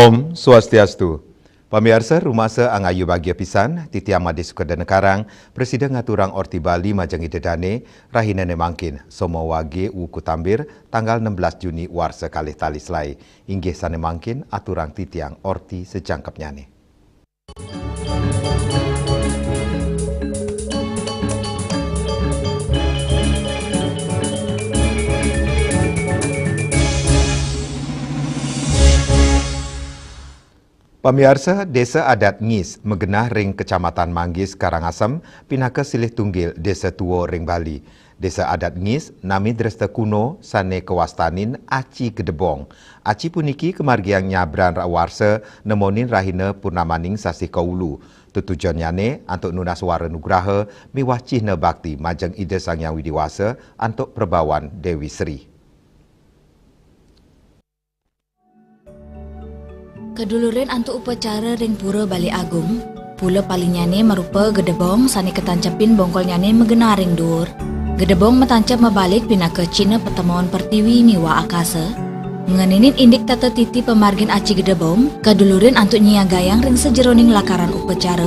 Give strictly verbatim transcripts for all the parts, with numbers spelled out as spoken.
Om Swastiastu. Pamiarsa, rumasa angayu bagia pisan, titiang Made Sukadana Karang, prasida ngaturang orti Bali majeng ida dane, rahinane mangkin, soma wage wuku tambir, tanggal enam belas Juni warsa kalih tali selae. Inggih sane mangkin, aturang titiang orti sajangkepnyane. Pamiarsa, Desa Adat Ngis magenah ring Kecamatan Manggis, Karangasem, pinaka silih tunggil desa tua ring Bali. Desa Adat Ngis nami dresta kuno sane kawastanin Aci Gedebong. Aci puniki kamargiang nyabran ra-, warsa nemonin rahina purnamaning sasih kaulu. Tetujonnyane antuk nunas wara nugraha miwah cihna bakti majeng Ida Sang Hyang Widi Wasa antuk prabawan Dewi Sri. Kadulurin antuk upacara ring Pura Bali Agung, pula palinyane marupa gedebong sane katancapin bongkolnyane magenah ring duur. Gedebong matancap mabalik pinaka cihna patemon pertiwi miwah akasa. Ngeninin indik tata titi pamargin aci gedebong, kadulurin antuk nyiagayang ring sajeroning lakaran upacara.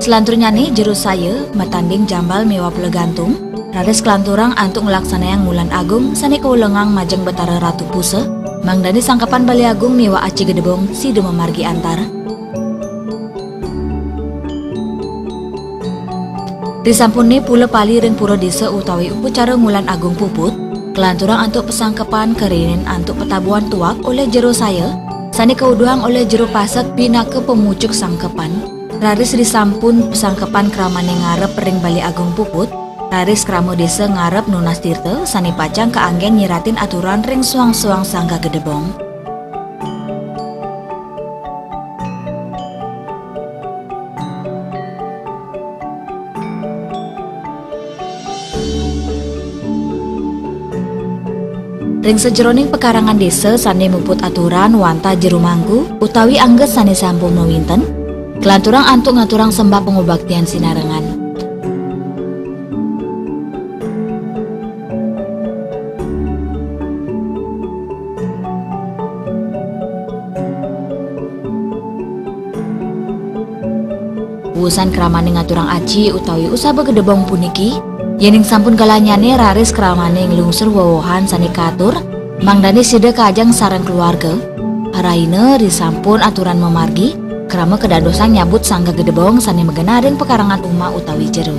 Salanturnyane jero saya, matanding jambal miwah pelegantung, raris kalanturang antuk nglaksanayang ngulan agung sane kaulengang majeng Betara Ratu Pusa, mangdane sangkepan Bali Agung miwah aci gedebong sida mamargi antar. Risampune pula pali ring pura desa utawi upacara ngulan agung puput, kalanturang antuk pasangkepan karinin antuk patabuhan tuak olih jero saya, sane kauduhang olih jero pasek pinaka pamucuk sangkepan. Raris risampun pasangkepan kramane ngarep ring Bali Agung puput, raris krama desa ngarep nunas tirta sane pacang kaanggen nyiratin aturan ring suang-suang sanggah gedebong. Ring sajeroning pekarangan desa sane muput aturan wantah jero mangku utawi angget sane sampun mawinten, kalanturang antuk ngaturang sembah pangubaktian sinarengan. Wusan kramane ngaturang aci utawi usaba gedebong puniki, yening sampun galahnyane raris kramane nglungsur wewohan sane katur, mangdane sida kajeng sareng keluarga. Rahina risampun aturan mamargi, krama kadadosang nyabut sanggah gedebong sane magenah ring pekarangan umah utawi jero.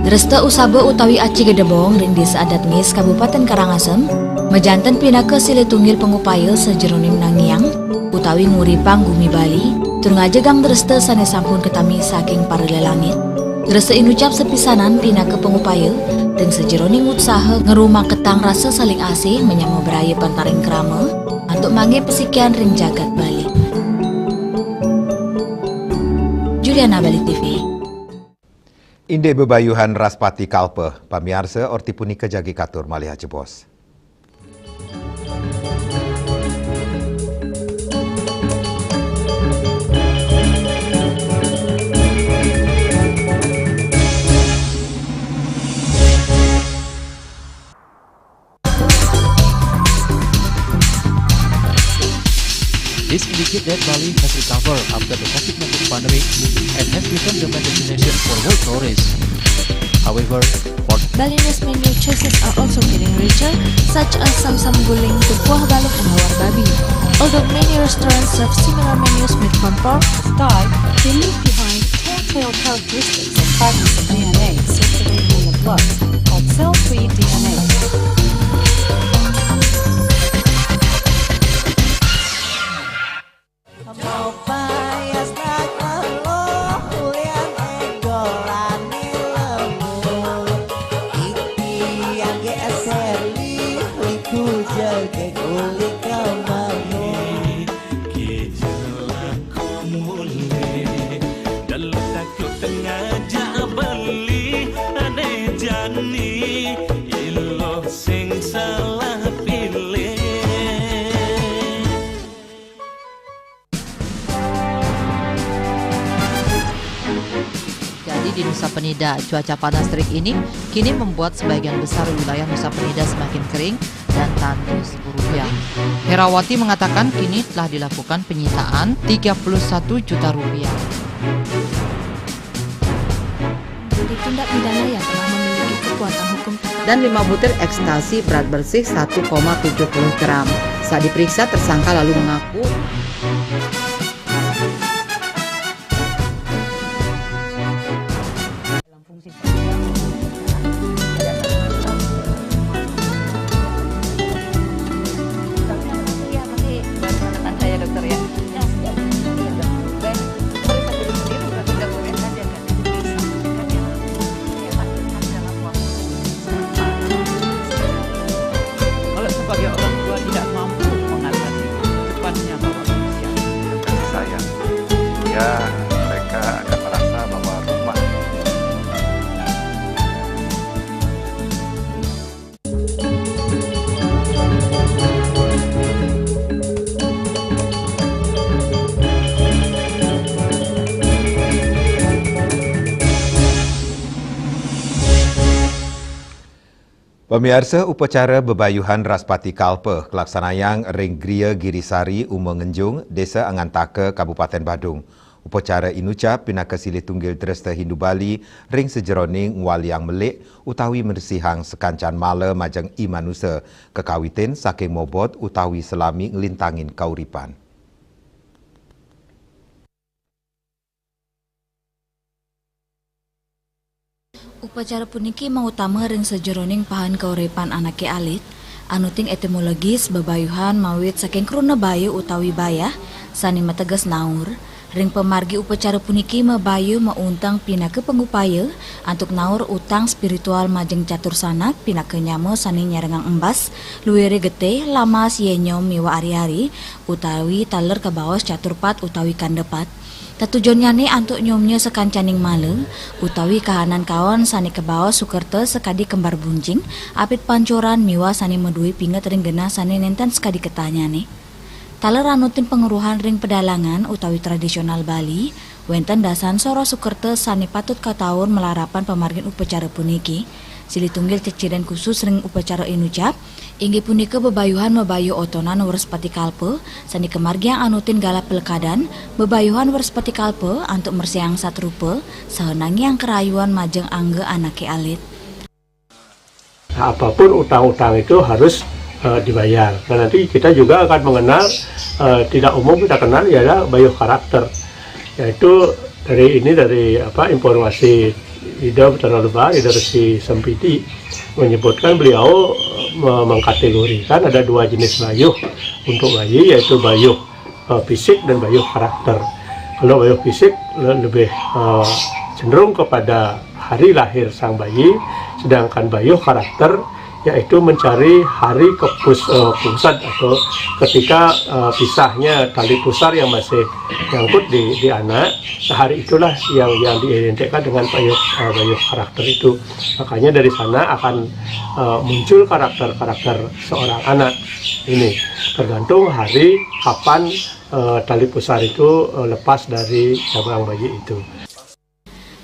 Dresta usaba utawi aci gedebong ring Desa Adat Ngis, Kabupaten Karangasem, majanten pinaka silih tunggil pangupaya sajeroning nangiang utawi nguripang gumi Bali, tur ngajegang dresta sane sampun katami saking para lelangit. Dresta inucap sapisanan pinaka pangupaya ring sajeroning utsaha ngrumaketang rasa saling asih manyama braya pantaring krama, antuk manggihin pasikian ring jagat Bali. Juliana, Bali T V. Indik bebayuhan Raspati Kalpa, pamiarsa, orti punika jagi katur malih ajebos. This indicates that Bali has recovered after the COVID nineteen pandemic and has become the main destination for world tourists. However, for Balinese menu choices are also getting richer, such as samsam guling, kuah balok, and lawar babi. Although many restaurants serve similar menus made from pork, Sky, they leave behind telltale characteristics of fragments of D N A circulating in the blood called cell-free D N A. Di Nusa Penida, cuaca panas terik ini kini membuat sebagian besar wilayah Nusa Penida semakin kering dan tandus. Herawati mengatakan kini telah dilakukan penyitaan tiga puluh satu juta rupiah. Menjadi tindak pidana yang telah memiliki kekuatan hukum tetap. Dan lima butir ekstasi berat bersih satu koma tujuh puluh gram. Saat diperiksa, tersangka lalu mengaku. Dalam fungsi kerja, ada. Iya, pasti. Tanda ya, dokter, ya? Ya, sudah. Baik. Periksa diri sendiri, berarti nggak boleh saja, kan? Bisa. Kan ya, hebat, hebat dalam waktu. Kalau sebagai orang tua tidak mampu mengatasi cepatnya bapak usia. Kasih sayang. Ya, mereka akan merasa bahwa rumah. Pamiarsa, upacara bebayuhan Wrespati Kalpa kalaksanayang ring Griya Girisari, Uma Ngenjung, Desa Angantaka, Kabupaten Badung. Upacara inucap pinaka silih tunggil dresta Hindu Bali ring sajeroning ngwaliang melik utawi mresihang sakancan mala majeng i manusa, kakawitin saking mobot utawi salami nglintangin kauripan. Upacara puniki mautama ring sajeroning pahan kauripan anake alit, anuting etimologis bebayuhan mawit saking kruna bayu utawi bayah, sane mateges naur. Ring pamargi upacara puniki mabayu maunteng pinaka pangupaya antuk naur utang spiritual majeng catur sanak pinaka nyama sane nyarengang embas, luire getih, lamas, yenyom miwah ari-ari, utawi taler kabaos catur pat utawi kanda pat. Tetujonnyane antuk nyomnya sakancaning mala, utawi kahanan kaon sane kabaos sukerta sakadi kembar bunjing, apit pancoran miwah sane madue pinget ring genah sane nenten sakadi ketahnyane. Taler anutin pangruhan ring pedalangan utawi tradisional Bali, wenten dasan soroh sukerta sane patut kataun malarapan pamargin upacara puniki. Silih tunggil ceciren khusus ring upacara inucap, inggih punika bebayuhan mabayuh otonan Wrespati Kalpa, sane kamargiang anutin galah pelekadan, bebayuhan Wrespati Kalpa antuk mresihang satrupa, saha nangiang karayuan majeng angga anake alit. Nah, apapun utang-utang itu harus eh, dibayar. Dan nanti kita juga akan mengenal, eh, tidak umum kita kenal ialah bayuh karakter. Yaitu dari ini, dari apa, informasi Ida Betara Lebar, Ida Resi Sempidi menyebutkan, beliau eh, me- mengkategorikan ada dua jenis bayuh untuk bayi, yaitu bayuh eh, fisik dan bayuh karakter. Kalau bayuh fisik le- lebih eh, cenderung kepada hari lahir sang bayi, sedangkan bayuh karakter yaitu mencari hari kepus eh, pusat atau ketika eh, pisahnya tali pusar yang masih nyangkut di di anak. Nah, hari itulah yang yang diidentikan dengan bayuh eh, bayuh karakter itu. Makanya dari sana akan eh, muncul karakter-karakter seorang anak ini, tergantung hari kapan eh, tali pusar itu eh, lepas dari cabang bayi itu.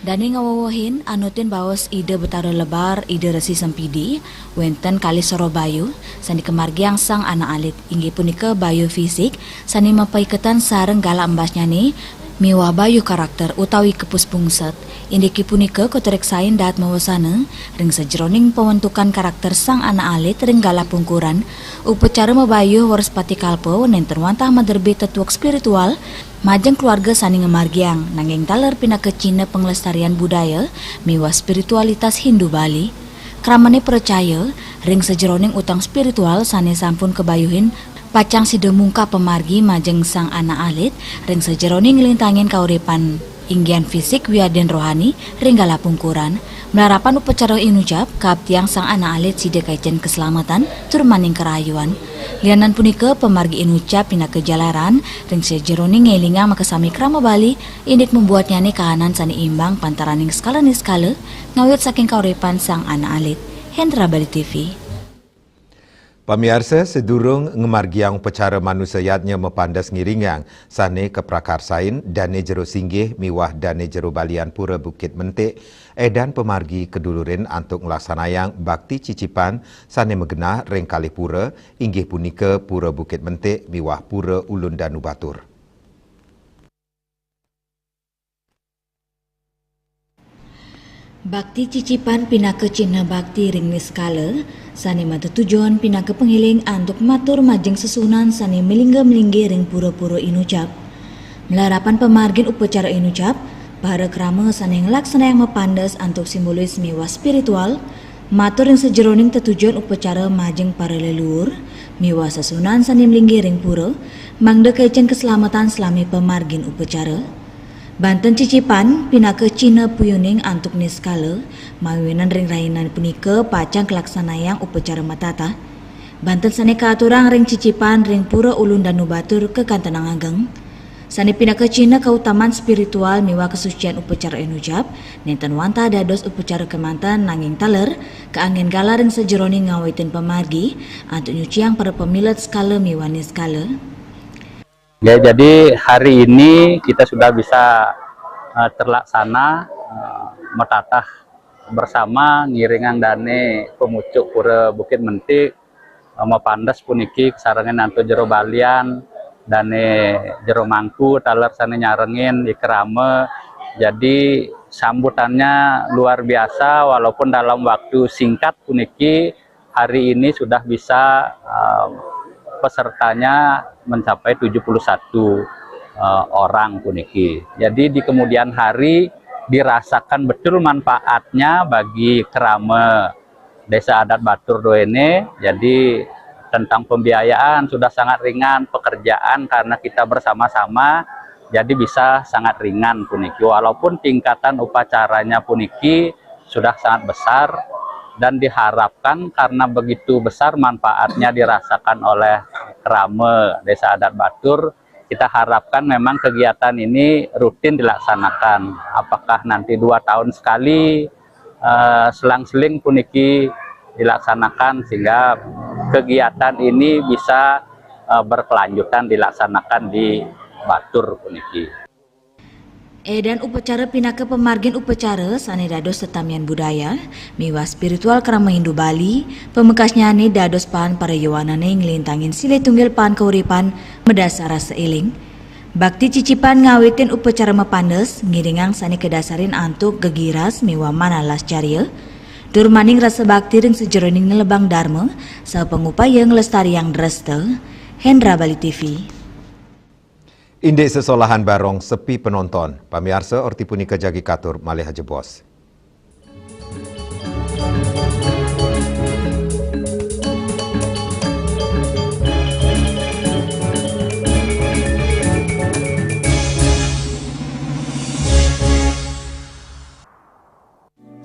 Dane ngawewehin anutin baos Ida Betara Lebar, Ida Resi Sempidi, wenten kalih soroh bayuh sane kamargiang sang anak alit, inggih punika bayuh fisik sane mapaiketan sareng galah embasnyane miwah bayuh karakter utawi kepus pungset. Indike punika katureksain dahat mawasana ring sajeroning pawentukan karakter sang anak alit ring galah pungkuran. Upacara mabayuh Wrespati Kalpa nenten wantah madrebih tetuek spiritual majeng keluarga sane ngamargiang, nanging taler pinaka cihna panglestarian budaya miwah spiritualitas Hindu Bali. Kramane pracaya, ring sajeroning utang spiritual sane sampun kabayuhin, pacang sida mungkah pamargi majeng sang anak alit ring sajeroning nglintangin kauripan inggihan fisik wiadin rohani ring galah pungkuran. Malarapan upacara inucap, kaaptiang sang anak alit sida kaican kaslametan tur maning karayuan. Lianan punika, pamargi inucap pinaka jalaran ring sajeroning ngelingang makasami krama Bali, indik mabuatnyane kahanan sane imbang pantaraning skala niskala, ngawit saking kauripan sang anak alit. Hendra Bali T V. Pamiarsa, sadurung ngamargiang upacara manusa yadnya mapandes ngiringang sane kaprakarsain dane jero singgih miwah dane jero balian Pura Bukit Mentik, edan pamargi kadulurin antuk nglaksanayang bakti cicipan sane magenah ring kalih pura, inggih punika Pura Bukit Mentik miwah Pura Ulun Danu Batur. Bakti cicipan pinaka cihna bakti ring niskala, sane matetujon pinaka pangeling antuk matur majeng sesuhunan sane malingga-malinggih ring pura-pura inucap. Malarapan pamargin upacara inucap, para krama sane nglaksanayang mapandes antuk simbolis miwah spiritual, matur ring sajeroning tetujon upacara majeng para leluhur, miwah sesuhunan sane malinggih ring pura, mangda kaicen kaslametan salami pamargin upacara. Banten cicipan pinaka cihna puyuning antuk niskala, mawinan ring rahinan punika pacang kalaksanayang upacara matatah. Banten sane katurang ring cicipan ring Pura Ulun Danu Batur kakantenang ageng. Sane pinaka cihna kautaman spiritual miwah kasucian upacara inucap, nenten wantah dados upacara kemanten nanging taler, kaanggen galah ring sajeroning ngawitin pamargi, antuk nyuciang para pamilet skala miwah niskala. Ya, jadi hari ini kita sudah bisa, eh, terlaksana, eh, matatah bersama ngiringang dane pamucuk Pura Bukit Mentik, eh, mapandes puniki kasarengin antuk jero balian, dane jero mangku, taler sane nyarengin, i krama. Jadi sambutannya luar biasa, walaupun dalam waktu singkat puniki hari ini sudah bisa, eh, pesertanya mencapai tujuh puluh satu, eh, orang puniki. Jadi di kemudian hari dirasakan betul manfaatnya bagi krama Desa Adat Batur duene. Jadi tentang pembiayaan sudah sangat ringan, pekerjaan karena kita bersama-sama jadi bisa sangat ringan puniki. Walaupun tingkatan upacaranya puniki sudah sangat besar dan diharapkan karena begitu besar manfaatnya dirasakan oleh krama Desa Adat Batur, kita harapkan memang kegiatan ini rutin dilaksanakan. Apakah nanti dua tahun sekali, eh, selang-seling puniki dilaksanakan sehingga kegiatan ini bisa, eh, berkelanjutan dilaksanakan di Batur puniki. Edan upacara pinaka pamargin upacara sane dados tetamian budaya miwah spiritual krama Hindu Bali, pamekasnyane dados paan para yowanane nglintangin silih tunggil paan kauripan madasar rasa eling. Bakti cicipan ngawitin upacara mapandes, ngiringang sane kadasarin antuk gegiras miwah manalas carya, durmaning rasa bakti ring sajeroning nelebang darma, saha pangupaya nglestariang dresta. Hendra Bali T V. Indik sesolahan barong sepi penonton. Pamiarsa, orti punika jagi katur malih ajebos.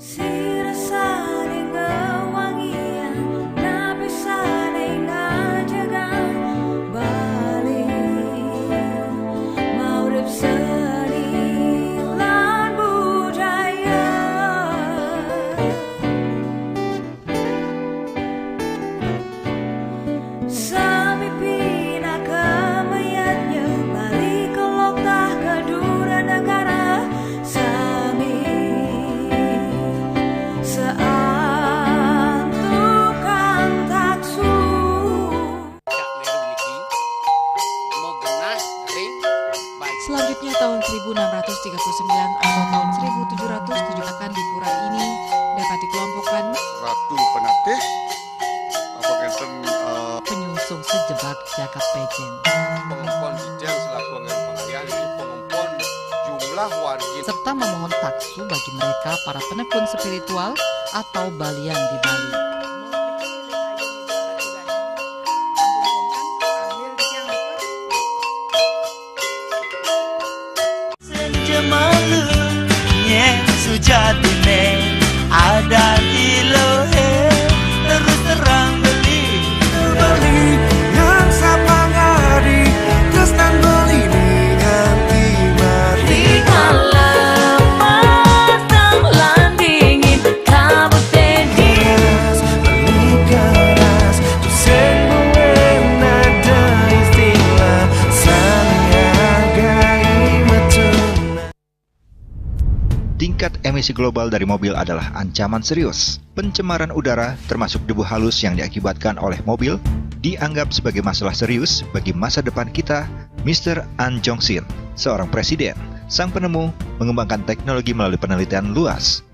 Sira saling ngewangian, napi saling ngajegang Bali, maurip seni lan budaya. Sami pinaka mayadnya Bali, Kelok tah Kedura Negara, sami saantukan taksu. Selanjutnya, tahun seribu enam ratus tiga puluh sembilan atau tahun seribu tujuh ratus tujuh akan di pura ini dapat dikelompokkan Ratu Penatih, apa kenten, eh, penyungsung sejebak jagat pejen. Pengempon Jijang selaku anggaran pengalihan, jadi pengempon jumlah wargi. Serta memohon taksu bagi mereka para penekun spiritual atau balian di Bali. Senja malu, nyen sujatine ada di lohe, terus terang beli. Beli yang sapangadi, tresnan beli nganti mati. Di kala matang lan dingin, kabut teddy. Tingkat emisi global dari mobil adalah ancaman serius. Pencemaran udara, termasuk debu halus yang diakibatkan oleh mobil, dianggap sebagai masalah serius bagi masa depan kita. Mister An Jong Sin, seorang presiden, sang penemu, mengembangkan teknologi melalui penelitian luas.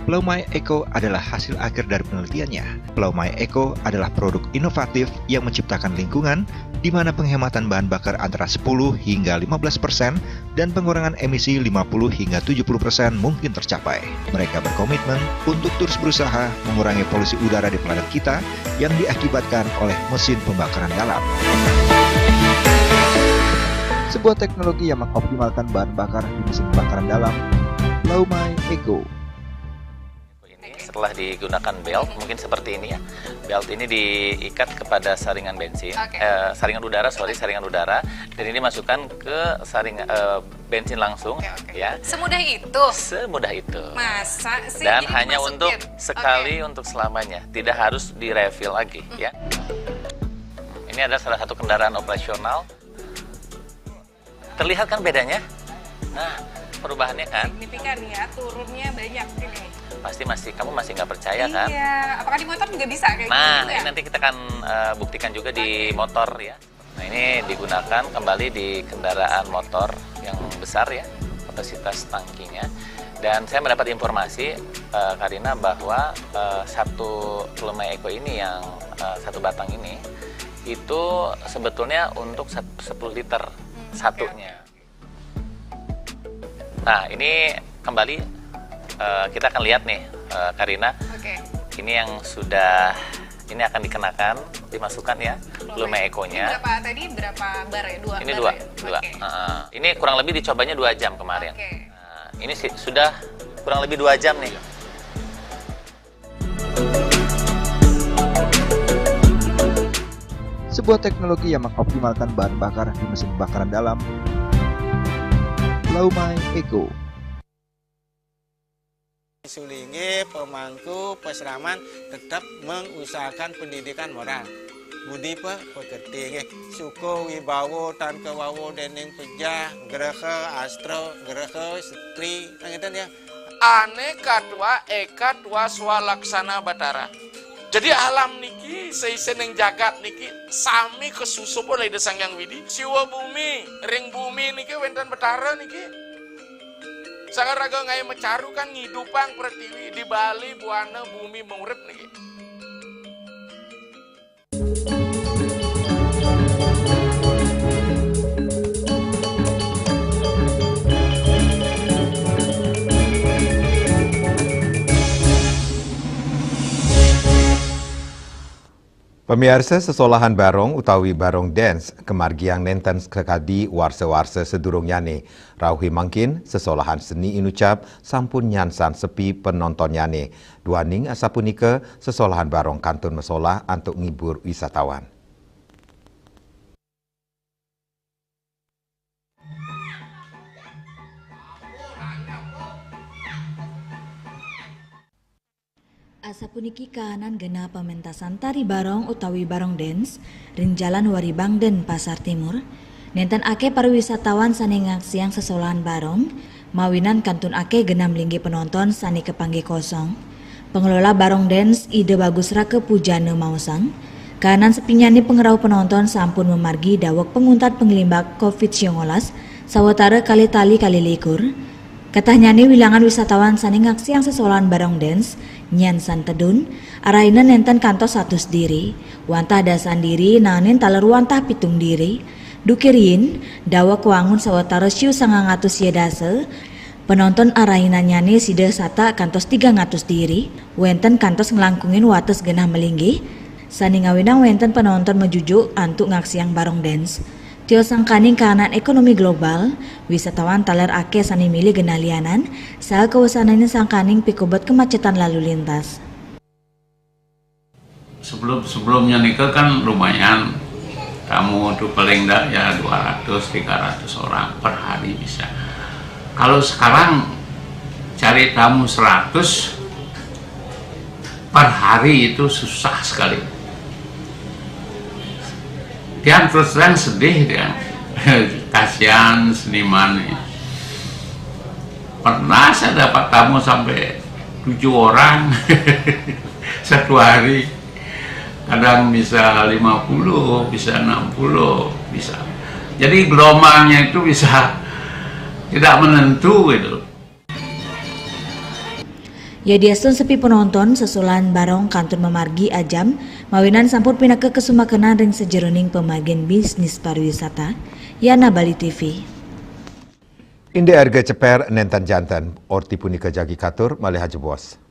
Pulau Mae Eco adalah hasil akhir dari penelitiannya. Pulau Mae Eco adalah produk inovatif yang menciptakan lingkungan di mana penghematan bahan bakar antara sepuluh hingga lima belas persen dan pengurangan emisi lima puluh hingga tujuh puluh persen mungkin tercapai. Mereka berkomitmen untuk terus berusaha mengurangi polusi udara di planet kita yang diakibatkan oleh mesin pembakaran dalam. Sebuah teknologi yang mengoptimalkan bahan bakar di mesin pembakaran dalam, Pulau Mae Eco. Ini setelah digunakan belt, mungkin seperti ini ya. Belt ini diikat kepada saringan bensin, Oke. eh, saringan udara, sorry, saringan udara, dan ini masukkan ke saring eh, bensin langsung, Oke, oke. Ya. Semudah itu. Semudah itu. Masa sih? Dan Jadi hanya dimasukin? Untuk sekali Oke. Untuk selamanya, tidak harus di-refill lagi, ya. Ini adalah salah satu kendaraan operasional. Terlihat kan bedanya? Nah, perubahannya kan? Signifikan ya, turunnya banyak ini. Pasti masih kamu masih nggak percaya kan? Iya, apakah di motor juga bisa kayak Nah, gitu ini ya? Nanti kita akan uh, buktikan juga di motor ya. Nah, ini digunakan kembali di kendaraan motor yang besar ya, kapasitas tangkinya. Dan saya mendapat informasi, uh, Karina, bahwa uh, satu Pulau Mae Eco ini yang uh, satu batang ini itu sebetulnya untuk sat- sepuluh liter satunya. Nah, ini kembali uh, kita akan lihat nih, uh, Karina. Oke. Ini yang sudah, ini akan dikenakan, dimasukkan ya, Pulau Mae Eco-nya. Ini berapa tadi? Berapa bar ya? Dua Ini bar dua, ya? dua. Oke. Heeh. Ini kurang lebih dicobanya dua jam kemarin. Oke. Nah, ini sih sudah kurang lebih dua jam nih. Sebuah teknologi yang mengoptimalkan bahan bakar di mesin pembakaran dalam, Pulau Mae Eco. Sulingge, pemangku, peseraman tetap mengusahakan pendidikan moral. Budi pe pekerti nggih. Suka wibawa tan kawawa dening pejah, graha, astra, graha, setri, ngeten ya. Ane katwa eka twa swalaksana batara. Jadi alam niki, seisining jagat niki sami kasusup oleh Ida Sang Hyang Widi. Siwa bumi, ring bumi niki wenten Betara niki. Sang raga ngae macaru kan ngidupang pretiwi, di Bali buana bumi maurip niki. Pamiarsa, sesolahan barong utawi barong dance kamargiang nenten sakadi warsa-warsa sadurungnyane. Rauh mangkin, sesolahan seni inucap sampun nyansan sepi penontonnyane. Duaning asapunika, sesolahan barong kantun masolah antuk ngibur wisatawan. Asapuniki kahanan genah pamentasan tari barong utawi barong dance ring Jalan Waribang, Denpasar Timur. Nenten akeh para wisatawan sane ngaksiang sesolahan barong, mawinan kantun akeh genah malinggih penonton sane kapanggih kosong. Pengelola barong dance, Ida Bagus Raka Pujana, maosang, kahanan sepinnyane pangrauh penonton sampun mamargi daweg panguntat panglimbak covid sembilan belas sawatara kalih tali kalih likur. Katahnyane wilangan wisatawan sane ngaksiang sesolahan barong dance nyansan tedun, arahina nenten kantos satus diri, wantah dasan diri naenin taler wantah pitung diri. Duke riin, daweg wangun sawatara siu sangang atus sia dasa, penonton arahinannyane sida satak kantos tigang atus diri, wenten kantos nglangkungin wates genah malinggih, sane ngawinang wenten penonton majujuk antuk ngaksiang barong dance. Tios sangkaning kahanan ekonomi global, wisatawan taler akeh sane milih genah lianan, saha kawasananin sangkaning pikobet kemacetan lalu lintas. Sebelum sebelumnya nika kan lumayan tamu tuh paling enggak ya dua ratus tiga ratus orang per hari bisa. Kalau sekarang cari tamu seratus per hari itu susah sekali. Tiang terus terang sedih, Tiang. Kasihan seniman. Pernah saya dapat tamu sampai tujuh orang satu hari. Kadang bisa lima puluh, bisa enam puluh, bisa. Jadi gelombangnya itu bisa tidak menentu gitu. Yadiastun sepi penonton, sesulan barong kantun mamargi ajam, mawinan sampun pinaka kasumakenan ring sajeroning pamargin bisnis pariwisata. Yana Bali T V. Indik arga ceper nenten janten, orti punika jagi katur malih ajebos.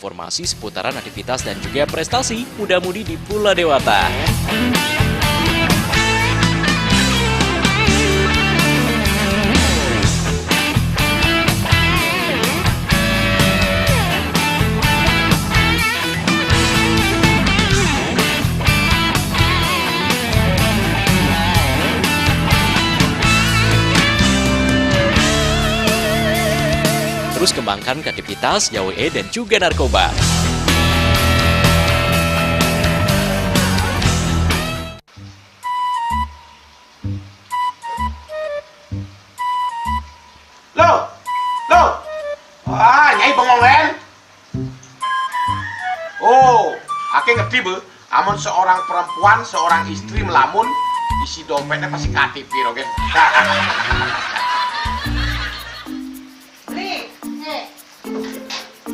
Informasi seputaran aktivitas dan juga prestasi muda-mudi di Pula Dewata. Terus kembangkan kreativitas, gawe dan juga narkoba. Loh, loh. Wah, Nyai bengong kan? Oh, ake ngerti be. Amun seorang perempuan, seorang istri melamun, isi dompetnya pasti K T P rogen. Beli, eh,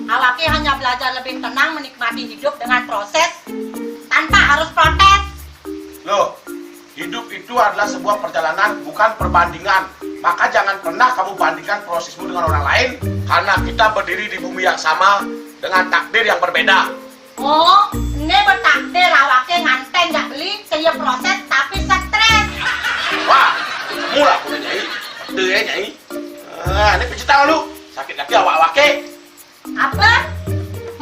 awake hanya belajar lebih tenang menikmati hidup dengan proses tanpa harus protes. Loh, hidup itu adalah sebuah perjalanan, bukan perbandingan. Maka jangan pernah kamu bandingkan prosesmu dengan orang lain, karena kita berdiri di bumi yang sama dengan takdir yang berbeda. Oh, ini bertakdir awake nganten jak beli, saya proses tapi stres. Wah, mula aku nyai, betul ya nyai. Ah, ini pijit tangan lu, sakit lagi awak-awake. Apa?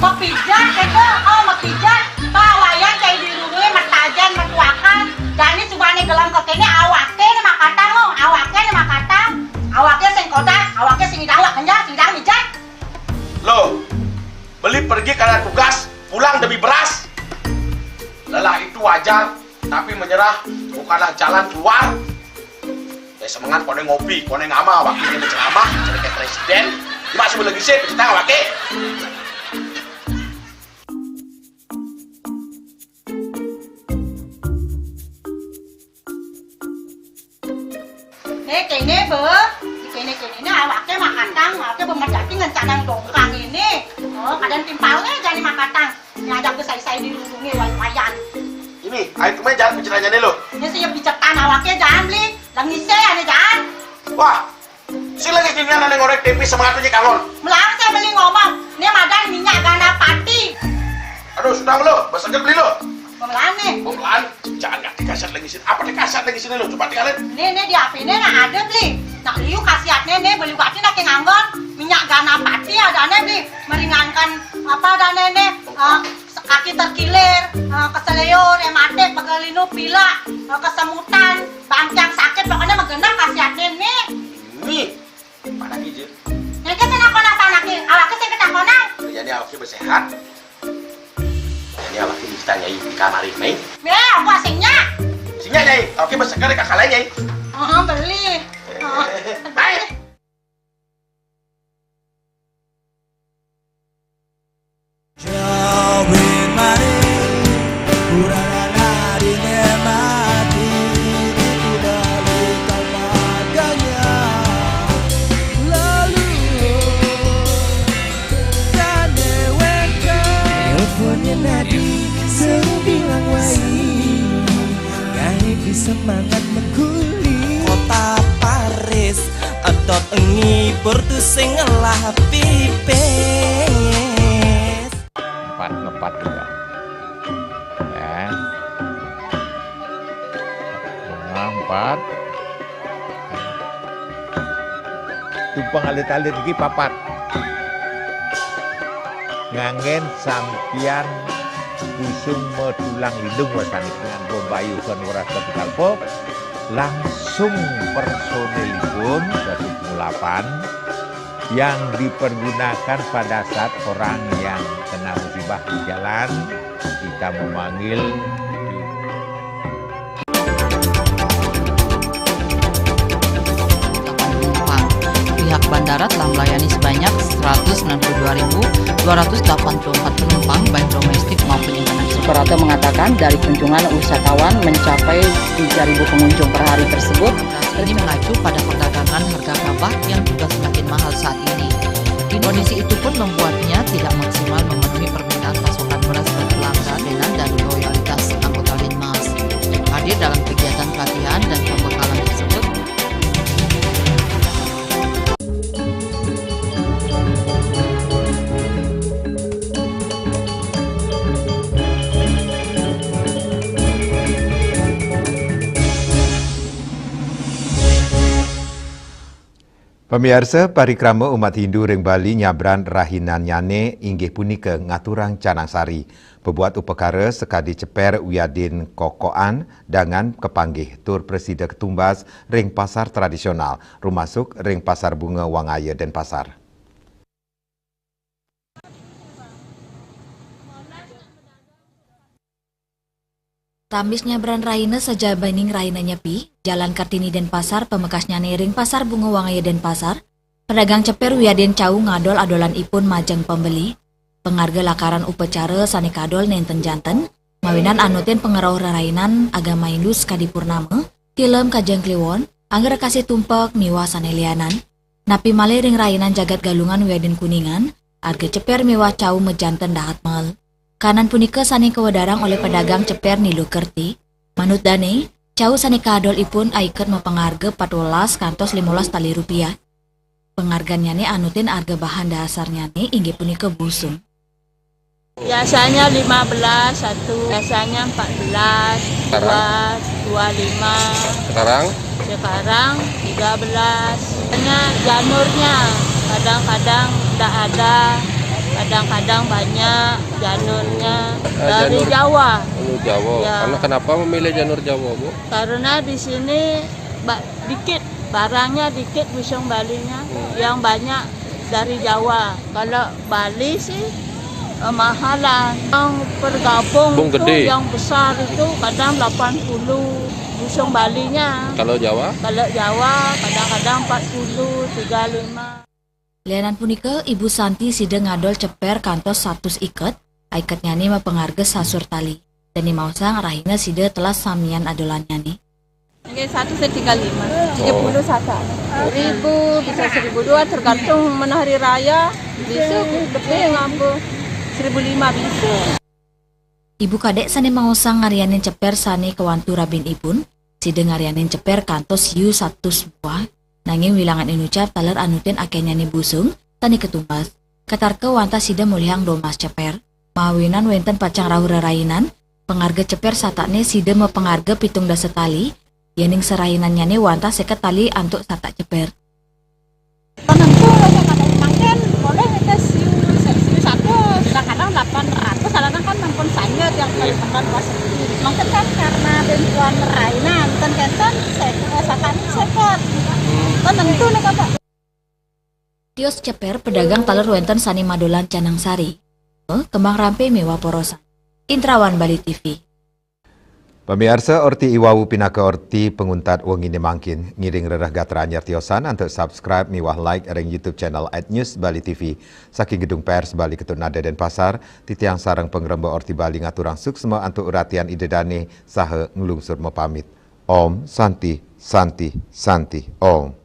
Mepijat itu, oh mepijat. Pak wayan kayak di rumah metajen metuakan. Jani cuma nih gelam ke kene awake nih makatang lo, awake nih makatang. Awake sing kodak, awake sing idang, awak kenyang, sing idang mijat. Loh, beli pergi karena tugas, pulang demi beras. Lelah itu wajar, tapi menyerah bukanlah jalan keluar. Ya semengan kone ngopi, kone ngama, wakilnya berceramah, jadi kayak presiden. Cuma sebelum lagi sih, kita wakil. Eh, kene be, kene kene ini awake makatang, awake bemerjati ngencanang dongkang ini. Oh, kadang timpalnya jadi makatang. Ngajak ke sai-sai di lindungi wayan. Ini, ayo kemana jangan bicaranya nih lo. Ini sih bicetan awake jangan beli, lagi saya nih jangan. Wah, si lagi gini ada ngorek T V semangatnya kangon. Melarang saya beli ngomong, ini madan minyak gana pati. Aduh, sudah lo, besok beli lo. Pemelaan nih. Pemelaan, jangan nggak dikasih lagi sini. Apa dikasih lagi sini lo? Coba tinggalin. Ini, ini di H P ini nah ada beli. Nak liu khasiatnya nih beli waktu nak nganggur minyak gana pati ada nih beli meringankan apa ada nih nih eh, kaki terkilir, eh, keseleo, rematik, pegelinu, pilek, eh, kesemutan, bangkiang sakit pokoknya menggenang khasiatnya nih. Nih, mana gijil? Yang kita nak kona sana ki, awaknya sih kita kona. Jadi awaknya bersehat. Ini awaknya bisa nyai di kamar ini. Ya, apa singnya? Singnya nyai, awaknya bersegar kakak lain nyai. Oh, beli. Oh. Baik. Semangat mengkuli kota Paris, edot ngibur tuh sing ngelah pipis. Empat ngepat juga. Ya. Bunga empat. Tumpang alit-alit iki papat. Nganggen sampian busung metulang lindung wasanipun bombayu kan weras kalpo langsung personilipun dadi pengulapan yang dipergunakan pada saat orang yang kena musibah di jalan, kita memanggil. Pihak bandara telah melayani sebanyak seratus sembilan puluh dua ribu dua ratus delapan puluh empat penumpang, baik domestik maupun internasional. Suprapto mengatakan, dari kunjungan wisatawan mencapai tiga ribu pengunjung per hari tersebut, ini mengacu pada perdagangan harga gabah yang juga semakin mahal saat ini. Kondisi itu pun membuatnya tidak maksimal memenuhi permintaan pasokan beras ke pelanggan dan dari loyalitas anggota Linmas. Hadir dalam kegiatan pelatihan dan pembekalan tersebut, Pamiarsa, parikrama umat Hindu ring Bali nyabran rahinannyane inggih punika ngaturang canang sari. Bebuat upakara sakadi ceper wiadin kokokan dangan kapanggih tur prasida katumbas ring pasar tradisional, rumasuk ring Pasar Bunga Wangaya Denpasar. Ramis nyabran rahina sajabaning rahina Nyepi, Jalan Kartini Denpasar, pamekasnyane ring Pasar Bunga Wangaya Denpasar, pedagang ceper wiadin cau ngadol adolanipun majeng pembeli. Pangarga lakaran upacara sane kadol nenten janten, mawinan anutin pangrauh rerainan agama Hindu sakadi purnama, tilem kajeng kliwon, anggra kasih tumpek miwah sane lianan. Napi malih ring rainan jagat Galungan wiadin Kuningan, arga ceper miwah cau majanten dahat mal. Kanan punika sane kawedarang olih pedagang ceper Nilu Kerti. Manut dane, cau sane kadol ipun aiket mapangarga patbelas kantos limolas tali rupiah. Pangargannyane anutin arga bahan dasarnyane inggih punika busung. Biasanya lima belas satu, biasanya empat belas, dua, dua lima. Sekarang? Sekarang tiga belas. Hanya janurnya, kadang-kadang tidak ada, kadang-kadang banyak janurnya. Eh, dari janur Jawa. Oh, Jawa. Ya. Karena kenapa memilih janur Jawa, Bu? Karena di sini dikit, barangnya dikit, busung Balinya. Hmm. Yang banyak dari Jawa. Kalau Bali sih eh, mahalan. Yang pergabung itu gede. Yang besar itu kadang delapan puluh busung Balinya. Kalau Jawa? Kalau Jawa kadang-kadang empat puluh, tiga lima. Lianan punika, Ibu Santi sida ngadol ceper kantos satus iket, aiketnyane mapangarga sasur tali. Dane maosang rahina sida telas samian adolannyane. Nggih, satu saya tiga lima, tiga puluh satu. Seribu, bisa seribu dua, tergantung mana hari raya. Bisa lebih ngapa, seribu lima bisa. Ibu kadek sane maosang ngaryanin ceper sane kawantu rabinipun, sida ngaryanin ceper kantos siu satus buah, nanging wilangan inucap taler anutin akehnyane busung, sane katumbas. Katarka wantah sida molihang domas ceper, mawinan wenten pacang rauh rerainan, pangarga ceper satakne sida mapangarga pitung dasa tali, yening serainannyane wantah seket tali antuk satak ceper. Tentu aja kadang mangkin boleh kita siu siu satu, kadang-kadang delapan ratus, kadang kan ampun sanya yang kali tekan pas. Mungkin kan karena bantuan rainan, kan kenten seket, satak seket. Kan tentu nih Bapak. Tios ceper pedagang taler wenten sane madolan canang sari, kembang rampe miwah porosan. Indrawan Bali T V. Pamiarsa, orti iwau pinaka orti panguntat wengine mangkin. Ngiring rereh gatra anyar tiosan antuk subscribe miwah like ring YouTube channel at News Bali T V. Saking Gedung Pers Bali Ketua Nada Denpasar, titiang sareng pangremba Orti Bali ngaturang suksma antuk ratian Ida Dane saha nglungsur mapamit. Om Santi, Santi, Santi, Om.